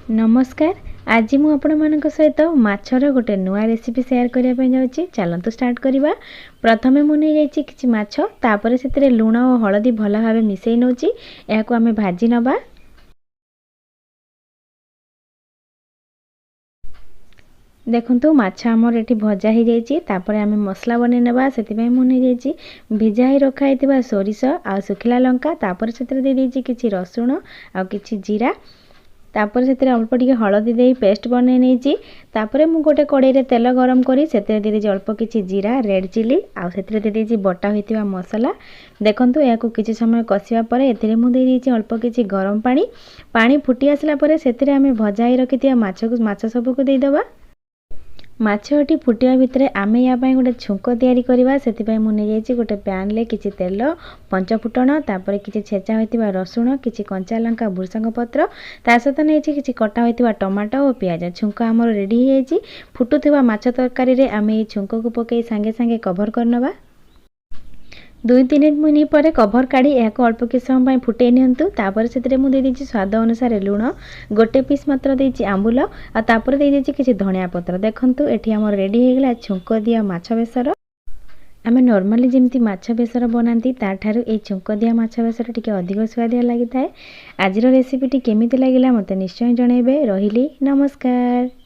ନମସ୍କାର, ଆଜି ମୁଁ ଆପଣମାନଙ୍କ ସହିତ ମାଛର ଗୋଟେ ନୂଆ ରେସିପି ସେୟାର କରିବା ପାଇଁ ଯାଉଛି। ଚାଲନ୍ତୁ ଷ୍ଟାର୍ଟ କରିବା। ପ୍ରଥମେ ମୁଁ ନେଇଯାଇଛି କିଛି ମାଛ, ତାପରେ ସେଥିରେ ଲୁଣ ଓ ହଳଦୀ ଭଲ ଭାବେ ମିଶାଇ ନେଉଛି। ଏହାକୁ ଆମେ ଭାଜି ନେବା। ଦେଖନ୍ତୁ, ମାଛ ଆମର ଏଠି ଭଜା ହେଇଯାଇଛି। ତାପରେ ଆମେ ମସଲା ବନେଇ ନେବା। ସେଥିପାଇଁ ମୁଁ ନେଇଯାଇଛି ଭିଜା ହେଇ ରଖା ହେଇଥିବା ସୋରିଷ ଆଉ ଶୁଖିଲା ଲଙ୍କା, ତାପରେ ସେଥିରେ ଦେଇଦେଇଛି କିଛି ରସୁଣ ଆଉ କିଛି ଜିରା, ତାପରେ ସେଥିରେ ଅଳ୍ପ ଟିକେ ହଳଦୀ ଦେଇ ପେଷ୍ଟ ବନେଇ ନେଇଛି। ତାପରେ ମୁଁ ଗୋଟେ କଡ଼େଇରେ ତେଲ ଗରମ କରି ସେଥିରେ ଦେଇଦେଇଛି ଅଳ୍ପ କିଛି ଜିରା, ରେଡ଼୍ ଚିଲି, ଆଉ ସେଥିରେ ଦେଇଦେଇଛି ବଟା ହୋଇଥିବା ମସଲା। ଦେଖନ୍ତୁ, ଏହାକୁ କିଛି ସମୟ କଷିବା ପରେ ଏଥିରେ ମୁଁ ଦେଇଦେଇଛି ଅଳ୍ପ କିଛି ଗରମ ପାଣି। ପାଣି ଫୁଟି ଆସିଲା ପରେ ସେଥିରେ ଆମେ ଭଜା ହେଇ ରଖିଥିବା ମାଛକୁ, ମାଛ ସବୁକୁ ଦେଇଦେବା। ମାଛ ଏଠି ଫୁଟିବା ଭିତରେ ଆମେ ୟା ପାଇଁ ଗୋଟେ ଛୁଙ୍କ ତିଆରି କରିବା। ସେଥିପାଇଁ ମୁଁ ନେଇଯାଇଛି ଗୋଟେ ପ୍ୟାନ୍ରେ କିଛି ତେଲ, ପଞ୍ଚଫୁଟଣ, ତାପରେ କିଛି ଛେଚା ହୋଇଥିବା ରସୁଣ, କିଛି କଞ୍ଚା ଲଙ୍କା, ଭୃସଙ୍ଗ ପତ୍ର, ତା ସହିତ ନେଇଛି କିଛି କଟା ହୋଇଥିବା ଟମାଟୋ ଓ ପିଆଜ। ଛୁଙ୍କ ଆମର ରେଡ଼ି ହେଇଯାଇଛି। ଫୁଟୁଥିବା ମାଛ ତରକାରୀରେ ଆମେ ଏଇ ଛୁଙ୍କକୁ ପକାଇ ସାଙ୍ଗେ ସାଙ୍ଗେ କଭର୍ କରିନେବା। 2-3 ମିନିଟ୍ ପରେ କଭର୍ କାଢ଼ି ଏହାକୁ ଅଳ୍ପ କିଛି ସମୟ ପାଇଁ ଫୁଟେଇ ନିଅନ୍ତୁ। ତାପରେ ସେଥିରେ ମୁଁ ଦେଇଦେଇଛି ସ୍ୱାଦ ଅନୁସାରେ ଲୁଣ, ଗୋଟେ ପିସ୍ ମାତ୍ର ଦେଇଛି ଆମ୍ବୁଲ, ଆଉ ତାପରେ ଦେଇଦେଇଛି କିଛି ଧଣିଆ ପତ୍ର। ଦେଖନ୍ତୁ, ଏଠି ଆମର ରେଡ଼ି ହେଇଗଲା ଛୁଙ୍କ ଦିଆ ମାଛ ବେସର। ଆମେ ନର୍ମାଲି ଯେମିତି ମାଛ ବେସର ବନାନ୍ତି, ତାଠାରୁ ଏଇ ଛୁଙ୍କ ଦିଆ ମାଛ ବେସର ଟିକେ ଅଧିକ ସୁଆଦିଆ ଲାଗିଥାଏ। ଆଜିର ରେସିପିଟି କେମିତି ଲାଗିଲା ମୋତେ ନିଶ୍ଚୟ ଜଣାଇବେ। ରହିଲି, ନମସ୍କାର।